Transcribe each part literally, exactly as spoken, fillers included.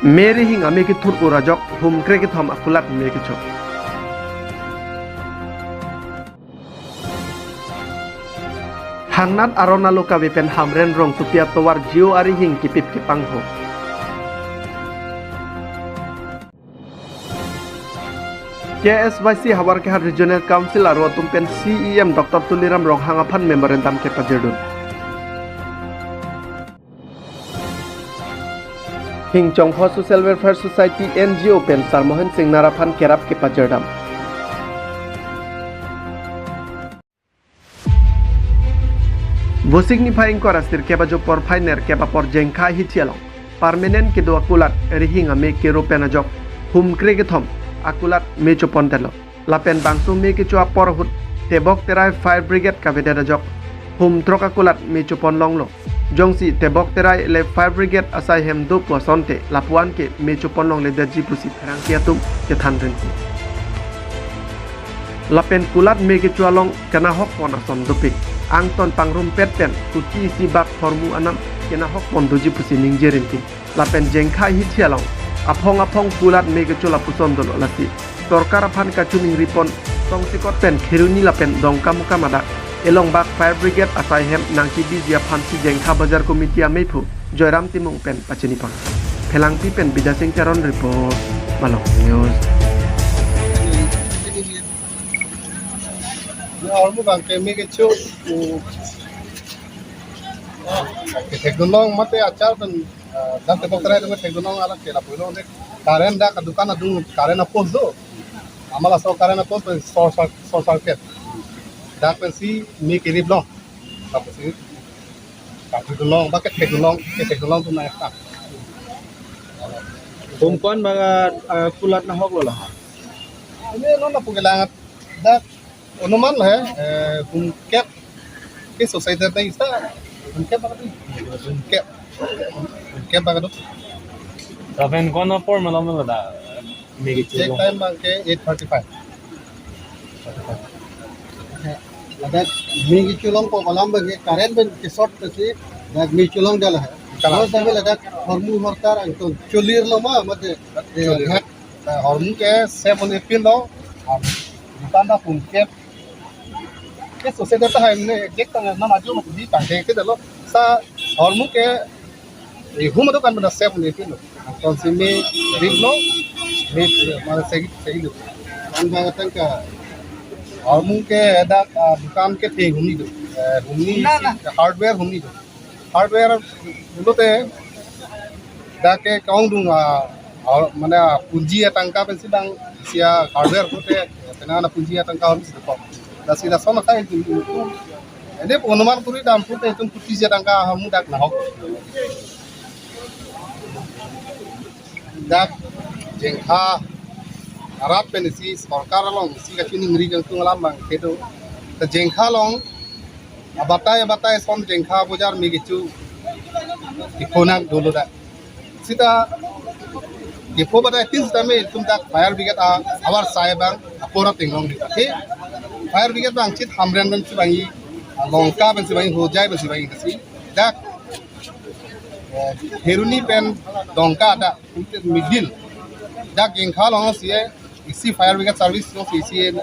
Me rihing ame kethur-ur ajok hum krekethom akulat me kecho. Thangnat aron alo kave pen Hamren rongsopi atovar Jio arihing kipip kepangho. K S Y C Howraghat Regional Council aro atum pen C E M Doctor Tuliram Ronghang aphan memorandum kepajirdun. Hingchongho Social Welfare Society N G O pen Sar Mohen Singnar aphan kerap kepajirdam. Vosik niphai ingkoi ra sirkep ajo porphai nerkep apor Jengkha hithi along permanent kedo akulat rihing ame kero pen ajok hum krekethom akulat me chopontelo. Lapen bangso me kecho apor ahut Tebok Terai Fire Brigade kavedet ajok hum throk akulat me choponlonglo. Jongsi Tebok Terai le Fire Brigade asai hem do pu asonte lapuan ke me choponlongledetji pusi pherangke atum kethan rinti. Lapen kulat me kecho along kenahok pon ason dopik. Angton pangrumpet pen kuti isi bak hormu anam kenahok pon doji pusi ningje rinti. Lapen Jengkha hithi along aphong aphong kulat me kecho lapuson dolo lasi sorkar aphan kachiningri pon tongsekot pen Kheroni lapen Dongkamukam adak elong bak Fire Brigade asai hem nangchibiji aphansi Jengkha Bazar Committee amephu Joyram Timung pen pachini pon. Phelangpi pen Bidya Sing Teron report, Malong News. Ya, hormu bang keme kecho, kethekdunlong mate achar pen, ah, dak Tebok Terai tum kethekdunlong alam ke lapu-i lo de current dak dukan adung current apost do. Amat laso current apost pen short cir-, short circuit. Dak pensi me kerip long. Dak pensi kethekdunlong, bak kethekdunlong, kethekdunlong tum nangkethan. Hum ko-an bang, ah, kulat nahoklo la? Ini non lapu kelang dak anuman lo he, eh, hum kep ke society ta ista, hum kep bang, hum kep, hum kep bang do. Lapen ko-an apor malom lo dak me kecho? Check time bang ke eight thirty-five. Ladak me kecholong ko malam bang ke current pen ke short pensi dak me cholongdetlo he. Kalang. Terus sambil ladak hormu hortar angton cholirlo ma mate, eh, Cholir. Dak, eh, hormu ke seven eight pin lo. Am, dukan ta hum kep. Ke society ta hai ne, dek tang na maju mati tang dek te lo. Sa hormu ke, eh, hum dukan benda seven eight pin lo. Angtonsi me rip lo, me, eh, mane segi, segi lo. An bang tangka hormu ke dak, ah, dukan kethe humni do. Eh, humni, na, na, hardware humni do. Hardware pulote dak ke kaung dung, ah, ah, mane, ah, punji atangka pensi bang isi a-hardware pulote, tena na punji atangka hum si kok. Lasi lason akai itu, itu. Ini pengumuman kuri dam pulote itu punji atangka hum dak nahok. Dak Jengkha arat pen isi sorkar along isi kachiningri kangtung alam bang kedo. Ta Jengkha along abatai abatai ason Jengkha bojar me kecho ikonang dolo dak. Sita kepo batai tin sita me itum dak fire brigade a-, ahavar sai bang apor atenglong di. Tapi fire brigade bang chit Hamren pensi bang-i, Longka pensi bang-i, Hojai pensi bang-i, kasi dak, eh, Kheroni pen Dongka dak middle. Dak Jengkha alongsi isi fire brigade service alongsi isi, eh,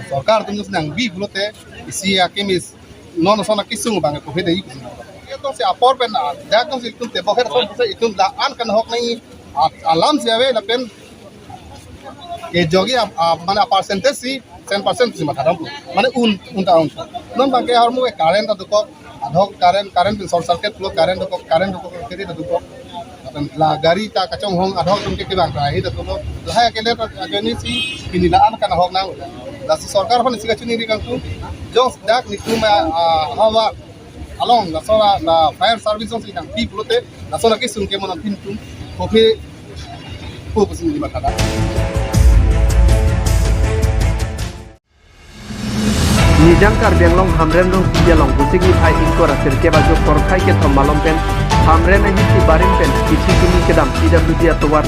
sorkar atum si nangbi pulote isi akimi non ason akesung bang epho hede. Itum si apor pen, ah, dak atum si itum Tebok Terai ason si itum la-an kanahok nangji, ah, alam si ave lapen ke jogi, ah, ah, mane percentage si ten percent si matha dam. Mane un, un ta un. Non bang ke hormu ke current ta dokok, adhok current, current pen short circuit lo, current dokok, current dokok, kiri ta dokok. Lapen la gari ta kachonghong adhok atum ke kevang ra hi ta dokok. Lahai ke le ta journey si pini la-an kanahok nang. Lasi sorkar aphan isi kachiningri kangtung. Jong dak netum, ah, ahavar along laso la, la fire service alongsi nangpi pulote laso la kesung ke mo nangpintung kopi pu pusi neli matha dak. Nijang Karbi Anglong Hamren rongsopi along Vosik niphai ingkoi ra sirkep ajo porphai kethom malom pen Hamren ahithi barim pen kithi kimi kedam P W D atovar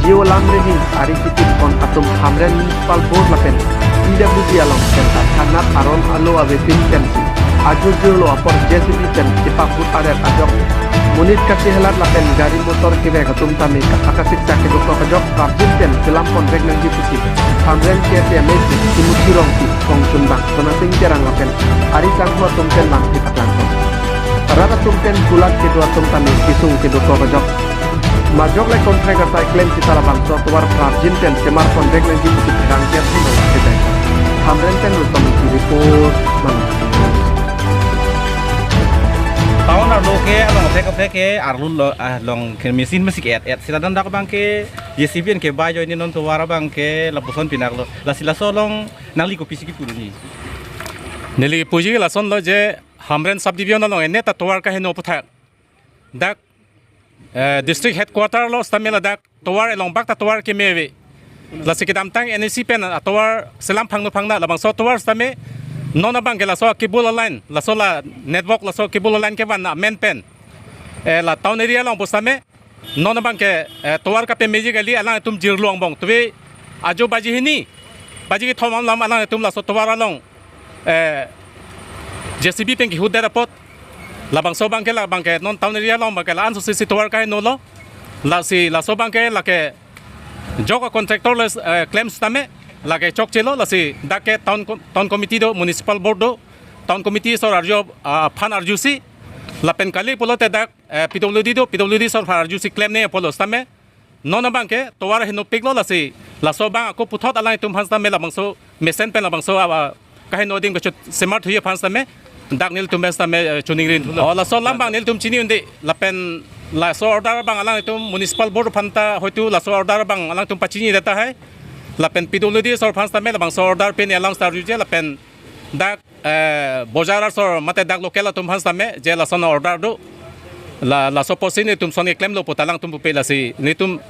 Jio lam rihing ari kipip pon atum Hamren Municipal Board lapen P W D along pen ta thangnat aron alo avepin pensi ajo Jio lo apor J C B pen kepabut aret ajok Monit kachehelat lapen gari motor kevek atum tame kathak kasiksak kedokok ajok prapjin pen selam ponvek nangji pusi Hamren K P M A C Timothy Rongpi, Kongchunbang Sonasing Terang lapen ari sangho atum pen lamthe paklangkok. Rat atum pen kulat kedo atum tame kesung kedokok ajok. Majok le contract asai klem sita labangso atovar prapjin pen semar ponvek nangji pusi pherangke atum pen kedai. Hamren pen Rupa Mukti report, Manipur. Town arlo ke along aphek aphek ke arlo lo, ah, along ke machine masik et et sila dan dak abang ke J C B pen kebai ajoine non tovar abang ke lapuson pinaklo. Lasi laso along nangli kopisi kipu dunji? Neli puji lasonlo je Hamren subdivision along eneta tovar kaheno aputhak dak, eh, district headquarter lo sitame ladak tovar elong bak ta tovar keme ave. Lasi kedamtang N A C pen atovar selam phangno phangna labangso tovar sitame non abang ke laso cable line, laso la network, laso cable line kevan amen pen, eh, la town area along pusitame non abang ke, eh, tovar kapemeji kali, alanglitum jirlo angbong. Tuve ajo baji hini, baji kethom alam alanglitum laso tovar along, eh, J C B pen kehutdet apot labangso abang ke, labang ke non town area along abang ke la-an susi si tovar kahenolo. Lasi laso abang ke lake jok a contractor le, eh, klem sitame lake chokchelo. Lasi dak ke town co-, town committee do, municipal board do, town committee asor arju, ah, aphan arjusi lapen kali pulote dak, eh, P W D do, P W D asor aphan arjusi klemnei apotlo sitame non abang ke tovar henopiklo. Lasi laso abang ako puthot alanglitum aphan sitame labangso mesen pen labangso, ah, kaheno ading kachot semar thuji aphan sitame dak nelitum pen sitame, eh, choningri. Oh, laso alam abang nelitum chini un-e lapen laso order abang alanglitum municipal board aphan ta hoitu laso order abang alanglitum pachinidet tahai. Lapen P W D asor aphan sitame labangso order pen alang star juje lapen dak, eh, bojar asor mate dak local atum aphan sitame je lason order do, la, laso apotsi nelitum son keklemlo pu ta alangtum pupe. Lasi nelitum,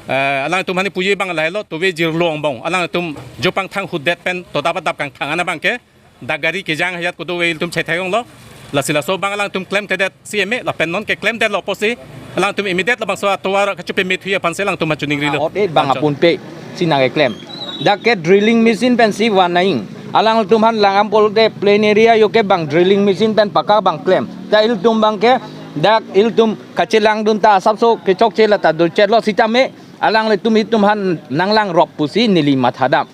eh, alangtum hani puji abang lahelo, tuve jirlo angbong alanglitum jo pangthang hutdet pen todap adap kangthang an abang ke dak gari kejang ajat kedo ave ilitum chethai onglo. Lasi laso abang alangtum klemthedet si eme lapen non keklemdetlo apotsi alangtum immediate labangso atovar kachepame thuji aphansi alangtum achuningrilo. Ot et bang apunpe si nangkeklem. Dak ke drilling machine pensi van nang. Alangtum aphan langdam pulote plain area jo ke bang drilling machine pen paka abang klem. Ta ilitum abang ke dak ilitum kachelangdun ta asapso kechokche la ta dochetlo sitame alanglitum itum aphan nanglangrop pusi neli mathadam.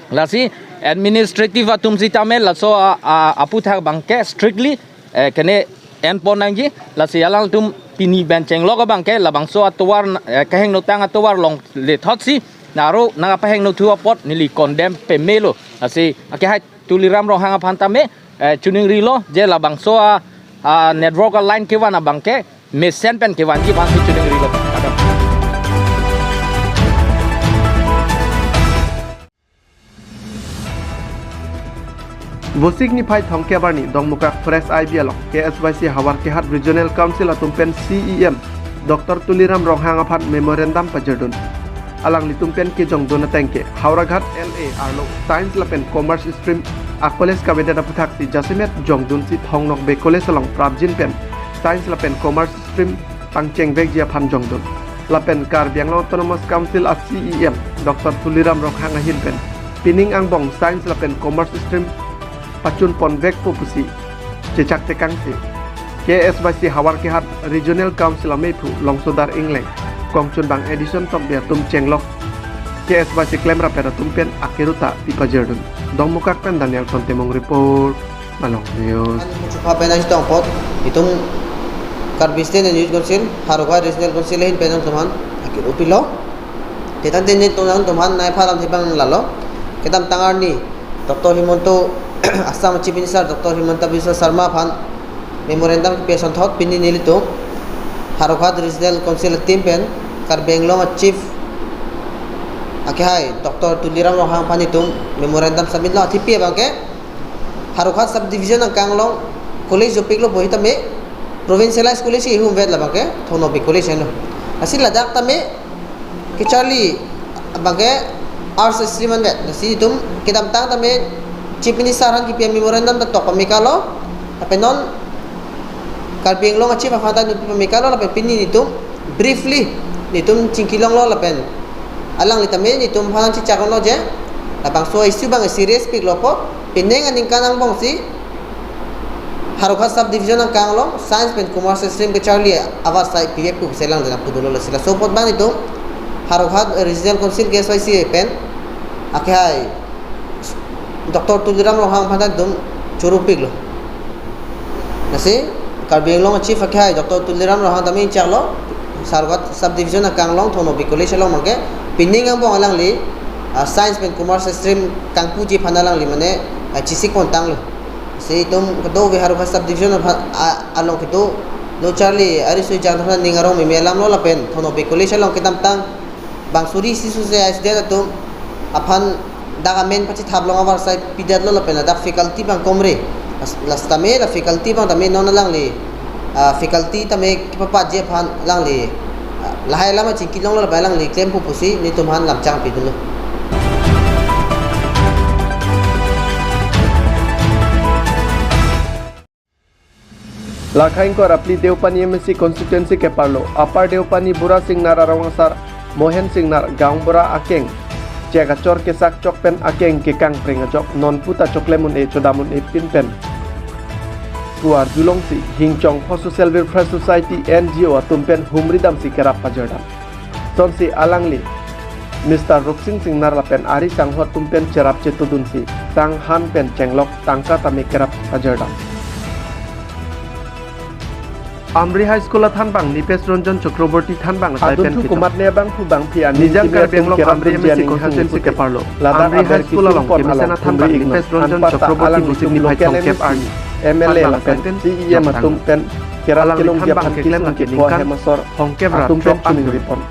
Lasi administrative atum sitame laso a, a, aputhak abang ke strictly, eh, kene enpon nangji. Lasi alangtum pini pen chenglok abang ke labangso atovar, eh, kahengnotang atovar longle thotsi naro nangpahengnothu apot neli condemn pamelo. Lasi akehai Tuliram Ronghang aphan tame, eh, chuningrilo je labangso a, a network a line kevan abang ke mesen pen kevanji aphansi chuningrilo. Kadam. Vosik niphai thomkep arni Dongmukak Fresh I B along K S Y C Howraghat Regional Council atum pen C E M Doctor Tuliram Ronghang aphan memorandum pajirdun. Alanglitum pen kejongdun ateng ke Howraghat L A arlo Science lapen Commerce stream a college kavedet aputhaksi jasemet jongdunsi Thong Nokbe College along prapjin pen Science lapen Commerce stream pangchengvekji aphan jongdun. Lapen Karbi Anglong Autonomous Council a C E M Doctor Tuliram Ronghang ahin pen pining angbong Science lapen Commerce stream pachun ponvekpo pusi chechak chekangsi K S Y C Howraghat Regional Council amephu Longsodar Engleng, Kongchunbang Edison Tokbi atum chenglok K S Y C klemrap atum pen akiru ta pipajirdun. Dongmukak pen Danielson Timung report, Malong News. Chupha pen nangchetong apot, itum Karbi State Youth Council, Howraghat Regional Council ahin pen nangtum aphan akiru pilo. Te tangte nelitum nangtum aphan nai phalam thibang lalo. Kedamtang arni Doctor Himanta, Assam Chief Minister Doctor Himanta Biswa Sarma aphan memorandum kepi asonthot pini nelitum Howraghat Regional Council team pen Karbi Anglong a Chief akehai Doctor Tuliram Ronghang aphan itum memorandum submit lo. Athipi abang ke Howraghat subdivision angkang along college dopiklo pu sitame provincialized college ihum vet labang ke Thong Nokbe College henlo. Lasi ladak tame kecharli abang ke arts stream anvet. Lasi itum kedamtang tame Chief Minister aphan kipi memorandum ta tok pamekalo. Lapen non Karbi Anglong a Chief aphan ta nangpi pamekalo lapen pini nelitum briefly nelitum chingkilonglo lapen alangli tame nelitum aphan chechaklo je labangso issue abang serious piklo pu, penang aningkan angbongsi Howraghat Sub Division angkang along Science pen Commerce stream kecharli avarsai pivek pu selangdun nangpudunlo. Lasi laso apot bang itum Howraghat Regional Council K S Y C A pen akhai Doctor Tuliram Ronghang aphan ta itum choro piklo. Lasi Karbi Anglong Chief akhai Doctor Tuliram Ronghang tame ingchaklo, Howraghat Sub Division angkang along Thong Nokbe College along abangke pining angbong alangli, ah, Science pen Commerce stream kangpuji aphan alangli mane, ah, chesik pontanglo. Si itum kedo-ve Howraghat Sub Division aphan, a-, along kedo lo charli ari sui jang aphan ning arong meme alamlo lapen Thong Nokbe College along kedamtang bang suri isi suse ai student atum aphan dak amen pachethap long avarsai pidetlo lapen dak faculty bang komre. Las-, lasi tame la faculty bang tame non alangli, ah, faculty tame kepapatji aphan alangli, ah, lahai alam achingki longlo lapen alangli klempo pusi nelitum aphan lamchang pidunlo. Lakhai ingkoi ra phli Deopani M A C constituency keparlo Upper Deopani Bura Singnar arong asar Mohen Singnar gaonbura akeng chek achor kesak chok pen akeng kekangpreng ajok nonpu ta choklem un-e chodam un-e pin pen pu arjulongsi Hingchong Pho Social Welfare Society N G O atum pen humri damsi kerap pajordam. Sonsi alangli Mister Rupsing Singnar lapen ari sangho atum pen cherap chetodunsi sang han pen chenglok tangka tame kerap pajordam. Amri High School athanbang Nipes Ranjan Chakraborty thanbang asai pen adunthu ketok. Komatne abangphu bangphi aning Nijang kimi Karbi atum Anglong kerap Amri dunji M A C aning constituency hangpute keparlo ladak Amri aber High School kesung along pon kemesen along athanbang humri Nipes ingnon Ranjan anparta Chakraborty alangli busik atum niphai local thomkep M C arni arni thanbang thanbang asai pen kerap alangli kelongji thanbang aphan keklem kesun lake kepo ningkan hem asor hongkep ra atum pen throk chuning angno ripon.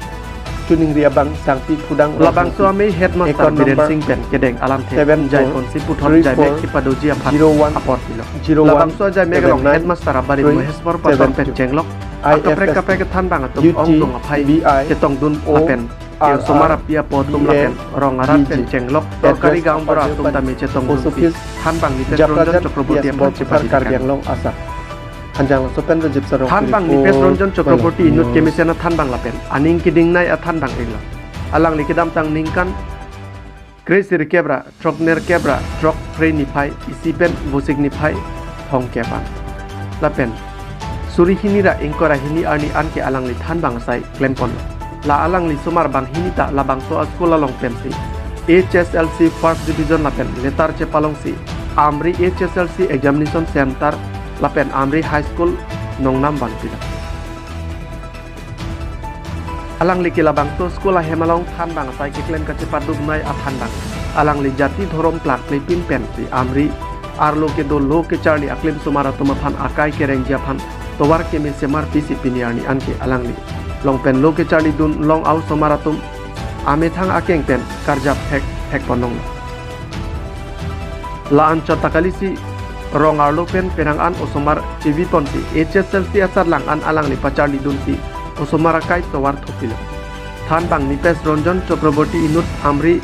Chuning ri abang Sangpi Phudang Labangso Rongphingpi, amei headmaster account Biren number Singh pen kedeng alamthe seven four jaiponsi puthot three four jaimek kepadoji aphan zero one apor pilo. Zero one Labangso ajaimek along seven nine headmaster abarim three Moheswar Pator seven pen two chenglok akaprek kaprek kethanbang atum U T ongdung aphai V I chetongdun O lapen R R osomar api apo atum V A lapen rong arat pen V J chengloktha address Kari gaonbura Upper atum Deopani tame chetongdunsi Post Office, thanbang Nipes Ranjan Japrajan Chakraborty T S Borphuthar, aphan Karbi chepadikang. Anglong, Assam. Hanjang laso pen Rajib Sarong Thanbang Nipes report, Ranjan Chakraborty Malong inut News. Kemesen athanbang lapen aning kedingnei athanbang inglo. Alangli kedamtang ningkan kre sirkep ra throknerkep ra throk phre niphai isi pen busik niphai thomkep an lapen suri hini ra ingkoi ra hini arni anke alangli thanbang asai klemponlo. La alangli osomar banghini ta labangso a-school along pensi H S L C first division lapen letter chepalongsi Amri H S L C examination center lapen Amri High School nongnam vanpilo. Alangli ke labangso school ahem along thanbang asai keklem kachepaduknei athanbang. Alangli jati dhorom plak klepin pensi Amri arlo kedo lo kecharli aklim osomar atum aphan akai kerengji aphan tovar keme semar pisi pini arni anke alangli longpen lo kecharlidun long a-osomar atum amethang akeng pen karjap thek thekponlonglo. La-an chot ta kalisi rong arlo pen penang an osomar cheviponsi H S L C asatlang an alangli pacharlidunsi osomar akai tovar thopilo. Thanbang Nipes Ranjan Chakraborty inut Amri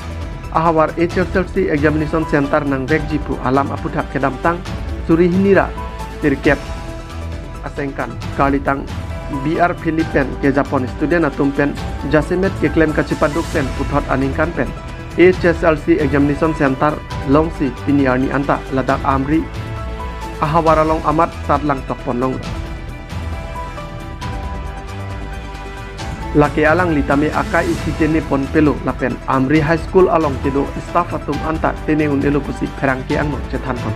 ahavar H S L C examination center nangvekji pu alam aphuthak kedamtang suri hini ra sirkep asengkan karlitang B R Philip pen kejapon student atum pen jasemet keklem kachepaduk pen puthot aningkan pen H S L C examination center longsi pini arni anta ladak Amri ahavar along amat tatlang tokponlonglo. Lake alangli tame akai isi tene ponpelo lapen Amri High School along kedo staff atum anta tene un-elo pusi pherangke angno chethanpon.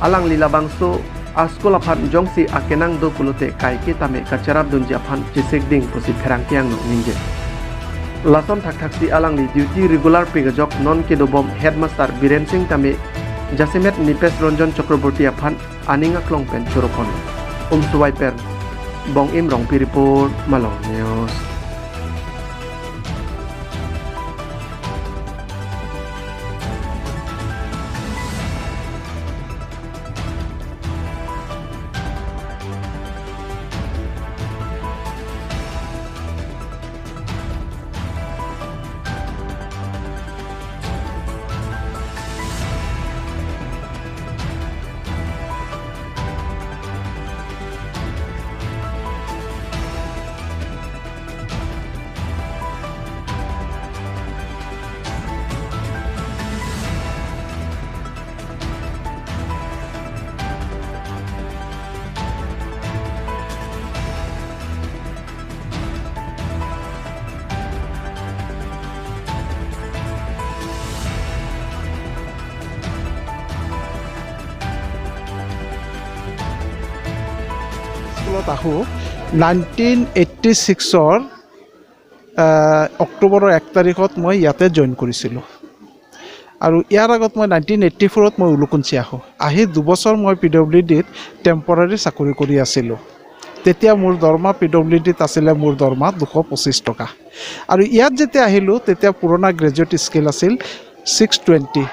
Alangli labangso a-school aphan jongsi akenang do pulote kaike tame kacherapdunji aphan chesikding pusi pherangke angno ningje. Lason thakthaksi alangli duty regular pik ajok non kedobom headmaster Biren Singh tame jasemet Nipes Ranjan Chakraborty aphan aning aklong pen choro ponlo. Umsuvai pen Bong Im Rongpi report, Malong News. আহো, nineteen eighty ছিক্সৰ অক্টোবৰৰ এক তাৰিখত মই ইয়াতে জইন কৰিছিলোঁ। আৰু ইয়াৰ আগত মই নাইনটিন এইটি ফ'ৰত মই উলুকুঞ্চি আহোঁ। আহি দুবছৰ মই পি ডব্লিউ ডিত টেম্পৰাৰী চাকৰি কৰি আছিলোঁ। তেতিয়া মোৰ দৰমহা, পি ডব্লিউ ডিত আছিলে মোৰ দৰমহা দুশ পঁচিছ টকা। আৰু ইয়াত যেতিয়া আহিলোঁ, তেতিয়া পুৰণা গ্ৰেজুৱেট স্কেল আছিল ছিক্স টুৱেণ্টি,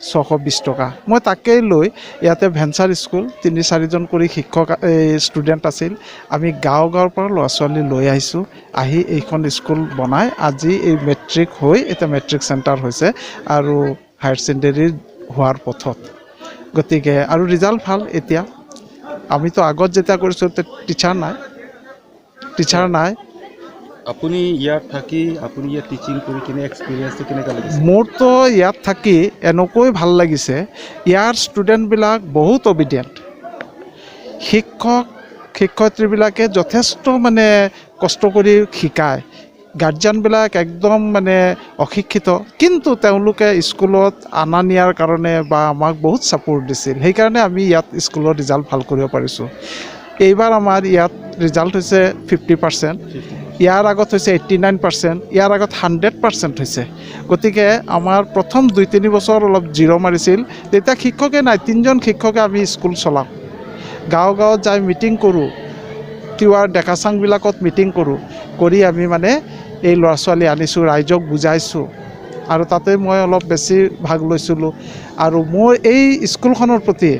ছশ বিছ টকা। মই তাকেই লৈ ইয়াতে ভেঞ্চাৰ স্কুল, তিনি চাৰিজন কৰি শিক্ষক, এই, ষ্টুডেণ্ট আছিল। আমি গাঁও গাঁৱৰ পৰা ল'ৰা ছোৱালী লৈ আহিছোঁ। আহি এইখন স্কুল বনাই আজি এই মেট্ৰিক হৈ এতিয়া মেট্ৰিক চেণ্টাৰ হৈছে আৰু হায়াৰ ছেকেণ্ডেৰী হোৱাৰ পথত। গতিকে আৰু ৰিজাল্ট ভাল এতিয়া। আমিতো আগত যেতিয়া কৰিছোঁ, তে-, টিচাৰ নাই, টিচাৰ নাই। আপুনি ইয়াত থাকি, আপুনি ইয়াত টিচিং কৰি কিনে এক্সপিৰিয়েঞ্চটো কেনেকা লাগিছে? মোৰতো ইয়াত থাকি এনেকৈ ভাল লাগিছে। ইয়াৰ ষ্টুডেণ্টবিলাক বহুত অবিডিয়েণ্ট। শিক্ষক শিক্ষয়িত্ৰীবিলাকে যথেষ্ট মানে কষ্ট কৰি শিকায়। গাৰ্জিয়ানবিলাক একদম মানে অশিক্ষিত, কিন্তু তেওঁলোকে স্কুলত অনা নিয়াৰ কাৰণে বা আমাক বহুত ছাপোৰ্ট দিছিল। সেইকাৰণে আমি ইয়াত স্কুলৰ ৰিজাল্ট ভাল কৰিব পাৰিছোঁ। এইবাৰ আমাৰ ইয়াত ৰিজাল্ট হৈছে ফিফটি পাৰ্চেণ্ট, ইয়াৰ আগত হৈছে এইটি নাইন পাৰ্চেণ্ট, ইয়াৰ আগত হাণ্ড্ৰেড পাৰ্চেণ্ট হৈছে। গতিকে আমাৰ প্ৰথম দুই তিনি বছৰ অলপ জিৰ' মাৰিছিল, তেতিয়া শিক্ষকে নাই, তিনিজন শিক্ষকে আমি স্কুল চলাওঁ। গাঁও গাঁৱত যাই মিটিং কৰোঁ, তিৱাৰ ডেকাচাংবিলাকত মিটিং কৰোঁ, কৰি আমি মানে এই ল'ৰা ছোৱালী আনিছোঁ, ৰাইজক বুজাইছোঁ। আৰু তাতে মই অলপ বেছি ভাগ লৈছিলোঁ। আৰু মোৰ এই স্কুলখনৰ প্ৰতি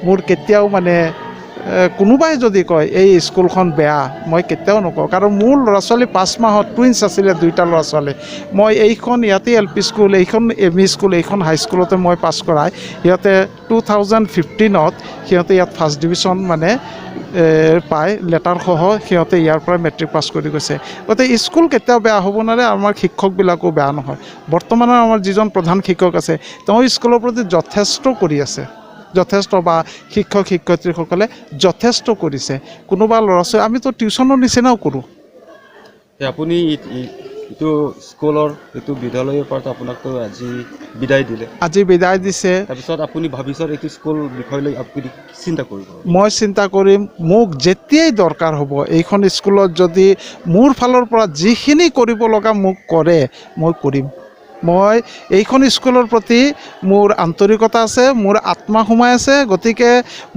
মোৰ কেতিয়াও মানে, এ, কোনোবাই যদি কয় এই স্কুলখন বেয়া, মই কেতিয়াও নকওঁ। কাৰণ মোৰ ল'ৰা ছোৱালী পাঁচ মাহত টুইনছ আছিলে দুইটা ল'ৰা ছোৱালী। মই এইখন ইয়াতে এল পি স্কুল, এইখন এম ই স্কুল, এইখন হাইস্কুলতে মই পাছ কৰাই। সিহঁতে টু থাউজেণ্ড ফিফটিনত সিহঁতে ইয়াত ফাৰ্ষ্ট ডিভিজন মানে, এ, পাই, লেটাৰ সহ সিহঁতে ইয়াৰ পৰা মেট্ৰিক পাছ কৰি গৈছে। গতিকে স্কুল কেতিয়াও বেয়া হ'ব নোৱাৰে, আমাৰ শিক্ষকবিলাকো বেয়া নহয়। বৰ্তমানৰ আমাৰ যিজন প্ৰধান শিক্ষক আছে, তেওঁ স্কুলৰ প্ৰতি যথেষ্ট কৰি আছে, যথেষ্ট বা শিক্ষক শিক্ষয়িত্ৰীসকলে যথেষ্ট কৰিছে। কোনোবা ল'ৰা ছোৱালী, আমিতো টিউচনৰ নিচিনাও কৰোঁ। তে আপুনি ই-, ই-, এইটো স্কুলৰ, এইটো বিদ্যালয়ৰ পৰা আপোনাকতো আজি বিদায় দিলে। আজি বিদায় দিছে। তাৰপিছত আপুনি ভৱিষ্যত এইটো স্কুল বিষয় লৈ আপুনি চিন্তা কৰিব? মই চিন্তা কৰিম, মোক যেতিয়াই দৰকাৰ হ'ব, এইখন স্কুলত যদি মোৰ ফালৰ পৰা যিখিনি কৰিব লগা মোক কৰে, মই কৰিম। মই এইখন স্কুলৰ প্ৰতি মোৰ আন্তৰিকতা আছে, মোৰ আত্মা সোমাই আছে। গতিকে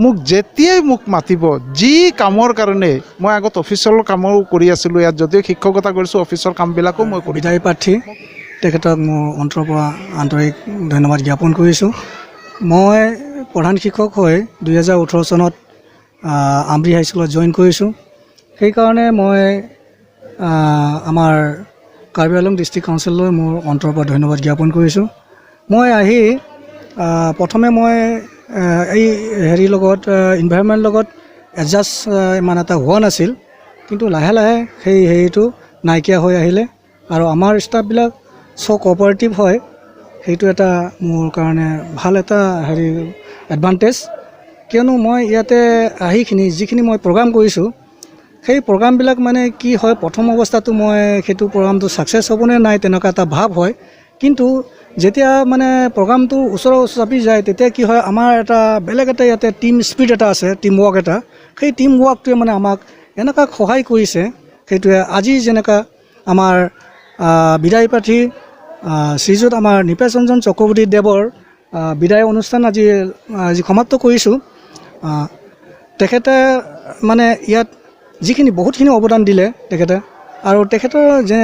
মোক যেতিয়াই মোক মাতিব, যি কামৰ কাৰণে, মই আগত অফিচৰ কামো কৰি আছিলোঁ ইয়াত, যদিও শিক্ষকতা কৰিছোঁ, অফিচৰ কামবিলাকো মই কৰি বিদায় প্ৰাৰ্থী, তেখেতক মোৰ অন্তৰৰ পৰা আন্তৰিক ধন্যবাদ জ্ঞাপন কৰিছোঁ। মই প্ৰধান শিক্ষক হৈ দুহেজাৰ ওঠৰ চনত, আহ, আমৰি হাইস্কুলত জইন কৰিছোঁ। সেইকাৰণে মই, আহ, আমাৰ কাৰ্বি আংলং ডিষ্ট্ৰিক্ট কাউন্সিললৈ মোৰ অন্তৰৰ পৰা ধন্যবাদ জ্ঞাপন কৰিছোঁ। মই আহি, আহ, প্ৰথমে মই, আহ, এই হেৰিৰ লগত, আহ, এনভাইৰনমেণ্ট লগত এডজাষ্ট, আহ, ইমান এটা হোৱা নাছিল, কিন্তু লাহে লাহে সেই হেৰিটো নাইকিয়া হৈ আহিলে। আৰু আমাৰ ষ্টাফবিলাক চ' কোঅপাৰেটিভ হয়, সেইটো এটা মোৰ কাৰণে ভাল এটা হেৰি এডভান্টেজ। কিয়নো মই ইয়াতে আহিখিনি যিখিনি মই প্ৰগ্ৰাম কৰিছোঁ, সেই প্ৰগ্ৰামবিলাক মানে কি হয়, প্ৰথম অৱস্থাতো মই সেইটো প্ৰগ্ৰামটো ছাকচেছ হ'বনে নাই তেনেকুৱা এটা ভাৱ হয়। কিন্তু যেতিয়া মানে প্ৰগ্ৰামটো ওচৰ চাপি যায়, তেতিয়া কি হয়, আমাৰ এটা বেলেগ এটা ইয়াতে টিম স্পিৰিট এটা আছে, টিম ৱৰ্ক এটা। সেই টিম ৱৰ্কটোৱে মানে আমাক এনেকুৱা সহায় কৰিছে। সেইটোৱে আজি যেনেকুৱা আমাৰ, আহ, বিদায় প্ৰাৰ্থী, আহ, শ্ৰীযুত আমাৰ নৃপেশ ৰঞ্জন চক্ৰৱৰ্তী দেৱৰ, আহ, বিদায় অনুষ্ঠান আজি, আহ, আজি সমাপ্ত কৰিছোঁ। আহ, তেখেতে মানে ইয়াত যিখিনি বহুতখিনি অৱদান দিলে তেখেতে, আৰু তেখেতৰ যে,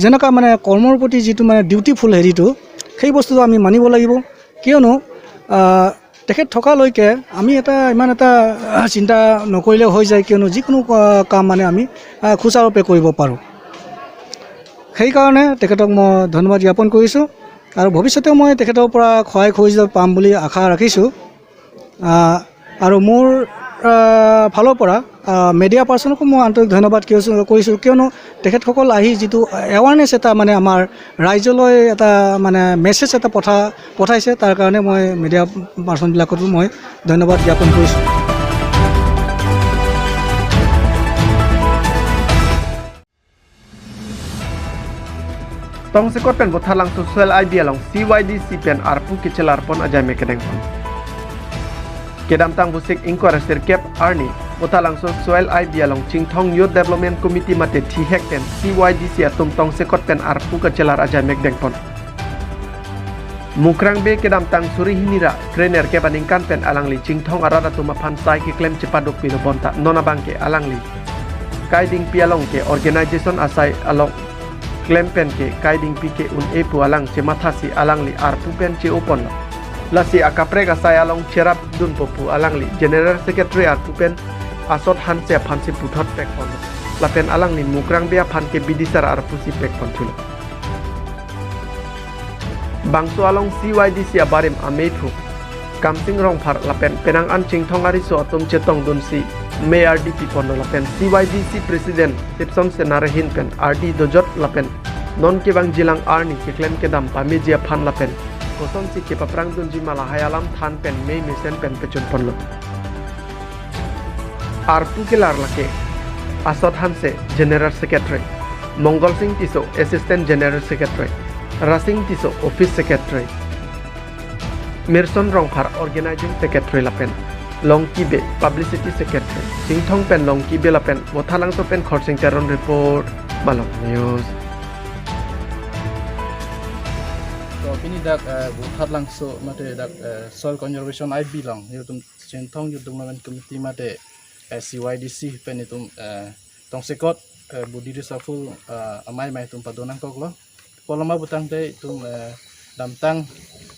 যেনেকুৱা মানে কৰ্মৰ প্ৰতি যিটো মানে ডিউটিফুল হেৰিটো, সেই বস্তুটো আমি মানিব লাগিব। কিয়নো, আহ, তেখেত থকালৈকে আমি এটা ইমান এটা, আহ, চিন্তা নকৰিলেও হৈ যায়, কিয়নো যিকোনো, আহ, কাম মানে আমি, আহ, সুচাৰুৰূপে কৰিব পাৰোঁ। সেইকাৰণে তেখেতক মই ধন্যবাদ জ্ঞাপন কৰিছোঁ আৰু ভৱিষ্যতেও মই তেখেতৰ পৰা সহায় সহযোগিতা পাম বুলি আশা ৰাখিছোঁ। আহ, আৰু মোৰ, আহ, ফালৰ পৰা, আহ, মিডিয়া পাৰ্চনকো মই আন্তৰিক ধন্যবাদ কিয়-, কৰিছোঁ, কিয়নো তেখেতসকল আহি যিটো এৱাৰনেছ এটা মানে আমাৰ ৰাইজলৈ এটা মানে মেছেজ এটা পঠা-, পঠাইছে, তাৰ কাৰণে মই মিডিয়া পাৰ্চনবিলাকতো মই ধন্যবাদ জ্ঞাপন কৰিছোঁ। Tongsekot pen Botharlangso Soil I B along C Y D C pen arpu kechelar pon ajai me kedeng pon. Kedamtang busik ingkoi ra sirkep arni Bothalangso Soil I B along Chinthong Youth Development Committee mate thihek pen C Y D C atum tongsekot pen arpu kachelar ajai mek dengpon. Mukrang Bey kedamtang suri hini ra krenerkep aningkan pen alangli Chinthong arat atum aphan sai keklem chepaduk pilo bonta non abangke alangli Kaidingpi along ke organization asai along klem pen ke Kaidingpi ke un-e pu alang chemathasi alangli arpu pen che-oponlo. Lasi akaprek asai along cherap dunpo pu alangli General Secretary arpu pen Asot Hanse aphan si puthot pekponlo. Lapen alangli Mukrang Bey aphan ke bidisar arpu si pekpon thulo. Bangso along C Y D C abarim ameiphu Kamsing Rongphar lapen penang an Chinthong ariso atum chetongdunsi mei ardi piponlo lapen C Y D C President Sipson Senarehin pen ardi dojot lapen non kevangjilang arni keklem kedam pameji aphan lapen kosonsi kepaprangdunji ma lahai alam than pen mei mesen pen pechunponlo. Arpu kelar lake Asot Hanse, General Secretary, Mongol Sing Tisso, Assistant General Secretary, Rasing Tisso, Office Secretary, Mirson Rongphar, Organizing Secretary lapen Longki Bey, Publicity Secretary. Chinthong pen Longki Bey lapen Bothalangso pen Khorsing Teron report, Malong News. To pini dak eh, Bothalangso mate dak eh, Soil Conservation I B along, nelitum Chinthong Youth Development Committee mate eh, C Y D C pen itum eh, tongsekot eh, body reshuffle eh, amei amei itum padonangkoklo. Poloma butang te itum eh, damtang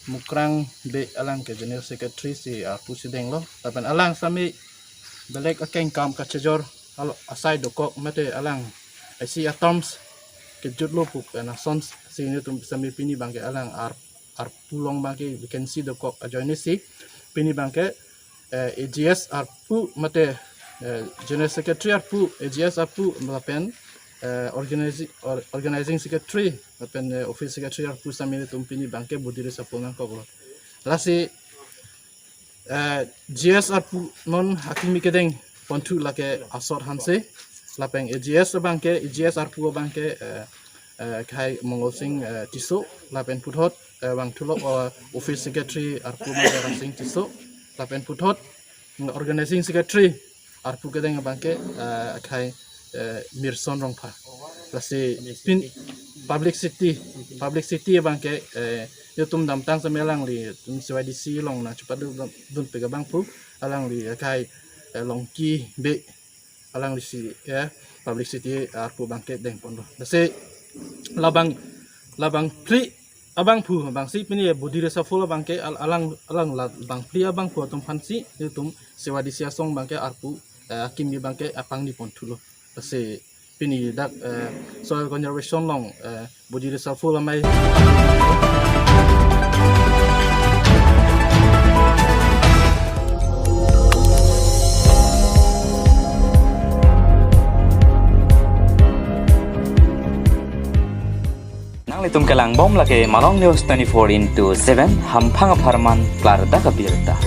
Mukrang Bey alang ke General Secretary si arpu si denglo. Lapen alang sami belek akeng kam kachejor alo asai dokok mate alang isi atoms kejutlo pu eh, nasonsi nelitum sami pini abangke alang ar arpu along abangke vacancy dokok ajoine si pini abangke eh, A G S arpu mate eh, General Secretary arpu, A G S arpu lapen eh, organizing, or, Organizing Secretary lapen eh, Office Secretary arpu sami nelitum pini abangke body reshuffle nangkoklo. Lasi eh, G S arpu non akimi kedengpon thu lake Asot Hanse lapen A G S abangke, A G S arpu abangke eh, eh, akhai Mongol Sing eh, Tisso lapen puthot eh, vangthulo eh, Office Secretary arpu abangke Rasing Tisso lapen puthot mm, Organizing Secretary arpu kedeng abangke eh, akhai eh, Mirson Rongphar. Lasi pin Publicity, Publicity abangke eh, nelitum damtang sami alangli itum C Y D C along nangchepadun dunpik abangphu alangli akhai eh, Longki Bey alanglisi eh, Publicity arpu abangke dengponlo. Lasi labang labang phli abangphu abangsi pini body reshuffle abangke al- alang alang labang phli abangphu atum aphansi nelitum C Y D C asong abangke arpu eh, akimi abangke apangni pon thulo. Lasi pini dak eh, Soil Conservation along eh, body reshuffle amei Nanglitum kelangbom lake Malong News twenty-four into seven, hamphang apharman klardak abirta.